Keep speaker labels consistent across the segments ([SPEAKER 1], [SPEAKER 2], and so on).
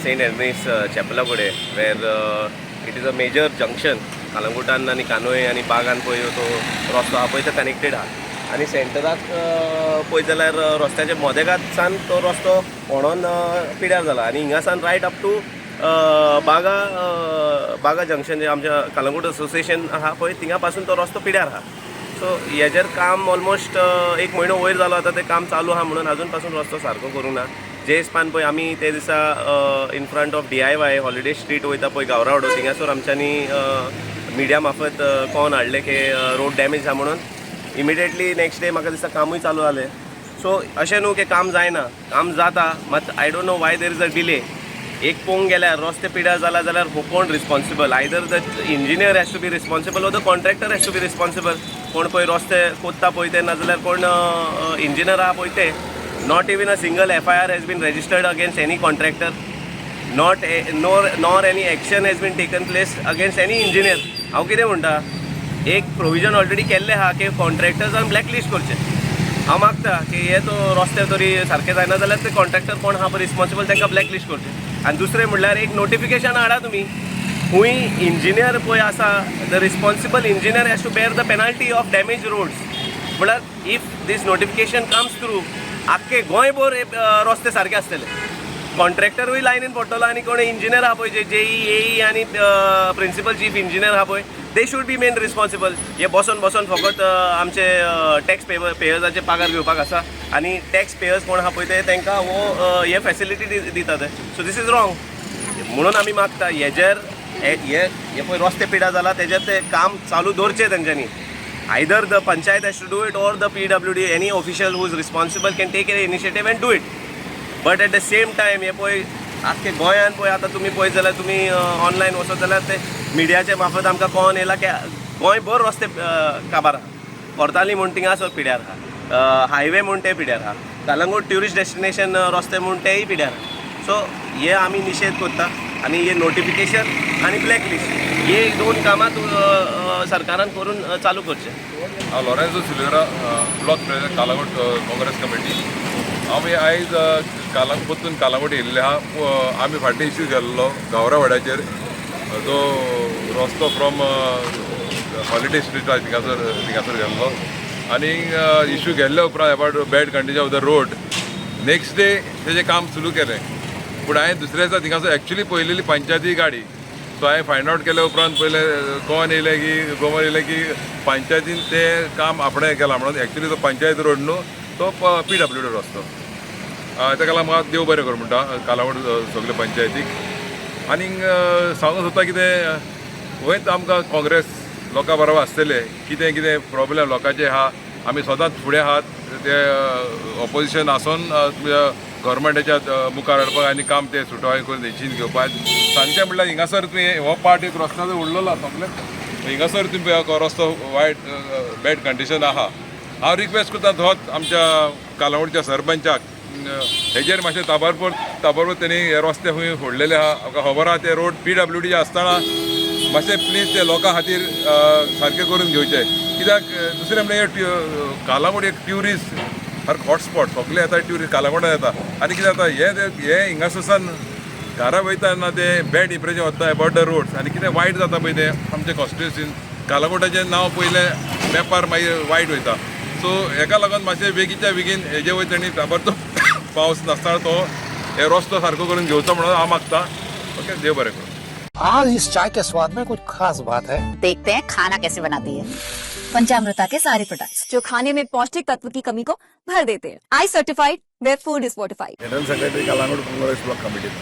[SPEAKER 1] Saint एन्थनीस चॅपला कडेन, where it is a major junction. कलंगूटान आनी कानोये आनी बागान पळय तो रस्तो आहा पळय, तो कनेक्टेड आहा आनी सेंटराक पळयत जाल्यार रस्त्याच्या मदेगात तो रस्तो होणोन पिड्यार जाला आनी हिंगासान right up to Baga, Baga junction जे आमच्या कलंगूट असोसिएशन आहा पळय, थिंगा पासून तो रस्तो पिड्यार आहा. सो हेजेर काम ऑलमोस्ट एक म्हयनो वयर जालो आतां, तें काम चालू आहा म्हणून अजून पासून रस्तो सारको करूंक ना. जे हिसपान पळय आमी ते दिसा in front of DIY holiday street वयता पळय गावरावाडो, थिंगासर आमच्यांनी मिडिया मार्फत कोन हाडलें की रोड डॅमेज आहा म्हणून. इमिडिएटली नेक्स्ट डे म्हाका दिसता कामूय चालू जालें. सो अशें न्हू की काम जायना, काम जाता, मात I don't know why there is a delay. एक पळोवंक गेल्यार रस्ते पिड्यार जाला जाल्यार हो कोण responsible? Either the engineer has to be responsible or the contractor has to be responsible. कोण पळय रस्ते कोत्ता पळय ते, नाजाल्यार कोण इंजिनियर आहा पळय ते. Not even a single FIR has been registered against any contractor, not nor any action has been taken place against any engineer. हांव कितें म्हणटा, एक प्रोविजन ऑलरेडी केल्लें आहा की कॉन्ट्रॅक्टर्सान ब्लॅकलिस्ट करचें. हांव मागता की हे तो रस्ते तरी सारके जायना जाल्यार ते कॉन्ट्रॅक्टर कोण आहा पळय रिस्पॉन्सिबल, तांकां ब्लॅकलिस्ट करचें. आनी दुसरें म्हणल्यार एक नोटिफिकेशन हाडा तुमी, खूंय इंजिनियर पळय आसा, the responsible engineer has to bear the penalty of damage roads. म्हळ्यार if this notification comes through, आख्खे गोंयभर रस्ते सारके आसतले. कॉन्ट्रॅक्टरूय लायनीन पडटलो आनी कोण इंजिनियर आहा पळय, जे जेई, एई आनी प्रिंसिपल चीफ इंजिनियर आहा पळय, they should be made responsible. हे बसोन बसोन फकत आमचे टॅक्स पेयर्साचे पगार घेवपाक आसा आनी टॅक्स पेयर्स कोण आहा पळय ते तांकां हो हे फॅसिलिटी दितात. So this is wrong. म्हणून आमी मागता, हेजेर हे हे हे पळय रस्ते पिड्यार जाला, तेजेर ते काम चालू दवरचें तेंच्यांनी. Either the panchayat has to do it or the PWD, any official who is responsible can take an initiative and do it. But at the same time, हे पळय आख्खे गोंयान पळय आतां तुमी पळयत जाल्यार, तुमी ऑनलायन वचत जाल्यार ते मिडियाचे मार्फत आमकां कळोन येयला की गोंयभर रस्ते काबार आहा. कोर्ताली म्हूण थिंगासर पिड्यार आहा, हायवे म्हूण ते पिड्यार आहा, कलंगूट ट्युरिस्ट डेस्टिनेशन रस्ते म्हूण तेय पिड्यार आहा. सो हे आमी निशेध करता आनी हे नोटिफिकेशन आनी ब्लॅक लिस्ट हे दोन कामां तूं सरकारान करून चालू करचें.
[SPEAKER 2] हांव Lourenço Silveira, block president, Calangute Congress committee. आमी आयज परतून कालांगूट येयल्ले आहा. आमी फाटीं इश्यू केल्लो गावरावाड्याचेर, जो रस्तो फ्रॉम हॉलिडे स्ट्रीट आहा थिंगासर गेल्लो आनी इश्यू गेल्ले उपरांत about bad condition of the road, next day तेजें काम सुरू केलें. पूण हांवें दुसऱ्या दिसा थिंगासर एक्चुली पळयलेली पंचायती गाडी. सो हांवें फायंड आवट केल्या उपरांत पयलें कोण येयलें की गोमर येयलें की पंचायतीन तें काम आपणें केलां म्हणून. एक्चुली तो पंचायत रोड न्हू, तो पीडब्ल्यूडी रस्तो. ताका लागून म्हाका देव बरें करूं म्हणटा कालावड सगळे पंचायतीक. आनीक सांगूंक सोदता कितें, वयत आमकां काँग्रेस लोकां बरोबर आसतले. कितें कितें प्रॉब्लेम लोकांचे आहा, आमी सदांच फुडें आहात. ते ऑपोजिशन आसोन गव्हर्मेंटाच्या मुखार हाडपाक आनी काम ते सुटवाय करून हेचीन घेवपाक. सांगचें म्हणल्यार हिंगासर तुवें हो पार्ट एक रस्त्याचो उरलेलो आसा सगळे. हिंगासर तुमी पळय, रस्तो वायट, बॅड कंडिशन आहा. हांव रिक्वेस्ट करता थोत आमच्या कालावडच्या सरपंचाक, हेजेर मातशें ताबडतोब ताबडतोब तेणी हे रस्ते खंय फोडलेले आहा, आमकां खबर आहा, ते रोड पीडब्ल्यूडी आसतना मातशें प्लीज ते लोकां खातीर सारकें करून घेवचे. कित्याक दुसरें म्हणल्यार कालांगूट एक ट्युरिस्ट सारको हॉटस्पॉट. सगळे येता ट्युरिस्ट, कालांगुटान येता. आनी कितें जाता, हे हे हिंगासरसान घरा वयता तेन्ना ते बॅड इम्प्रेशन वता अबाउट the roads आनी कितें वायट जाता पळय तें आमचें कॉन्स्टिट्युन्सीन कालांगुटाचें नांव पयलें मॅपार मागीर वायट वयता. सो हेका लागून मातशें बेगीनच्या बेगीन हेजे वयर तेणी ताबडतोब पावस नासतना तो हे रस्तो सारको करून घेवचो म्हणून हांव मागता. ओके, देव बरें करूं.
[SPEAKER 3] आज इस चाय के स्वाद में कुछ खास बात है.
[SPEAKER 4] देखते हैं खाना कैसे बनाती है.
[SPEAKER 5] पंचामृता के सारे प्रोडक्ट्स,
[SPEAKER 6] जो खाने में पौष्टिक तत्व की कमी को भर देते हैं. I certified, where food is fortified.
[SPEAKER 7] General secretary, Calangute Congress block committee.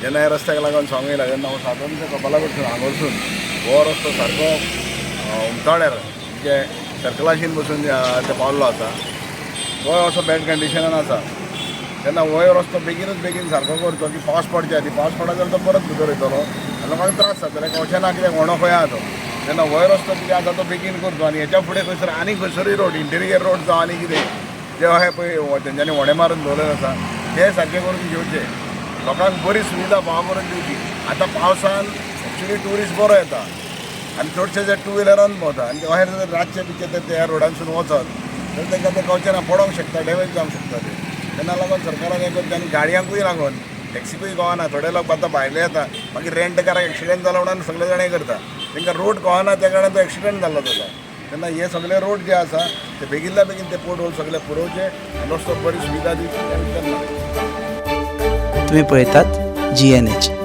[SPEAKER 7] जेन्ना ह्या रस्त्याक लागून सांगूंक येयला तेन्ना हांव सादारण कपेला कडसून हांगासून हो रस्तो सारको उमताळ्यार म्हणजे सर्कलाशीन बसून ते पावल्लो आसा. तोय असो बॅड कंडिशनान आसा. तेन्ना होय रस्तो बेगीनूच बेगीन सारको करचो की पावस पडचे आदी. पावस पडत जाल्यार तो परत भितर वयतलो आनी लोकांक त्रास जातले, कळचें ना कित्याक होणो खंय आहा तो. तेन्ना होय रस्तो कितें आसा तो बेगीन करचो आनी हेच्या फुडें खंयसर आनी खंयसरूय रोड, इंटिरियर रोड जावं आनी कितें जे अशें पळय तेंच्यांनी व्हडें मारून दवरलेले आसा, ते सारके करून घेवचे. लोकांक बरी सुविधा फावो करून दिवची. आतां पावसान एक्चुली ट्युरिस्ट बरो येता आनी चडशे जे टू व्हिलरान भोंवता आनी अशें जर रातचे बितचे ते त्या रोडांसून वचत तर तांकां तें कळचें ना, पडोंक शकता, डॅमेज जावंक शकता ते. तेन्ना लागून सरकारान हें करचें आनी गाडयांकूय लागून टॅक्सीकूय कळना. थोडे लोक आतां भायले येता, मागीर रेंट काराक एक्सिडंट जालो म्हणून सगळे जाण हें करता. तांकां रोड कळना, त्या कारणान तो एक्सिडंट जाल्लो जाता. तेन्ना हे सगळे रोड जे आसा ते बेगिनल्या बेगीन ते पोर्ट होल सगळे पुरोवचे आनी रस्तो बरी सुविधा दिवची तेन्ना.
[SPEAKER 8] तुम्ही पळयतात जीएनएच.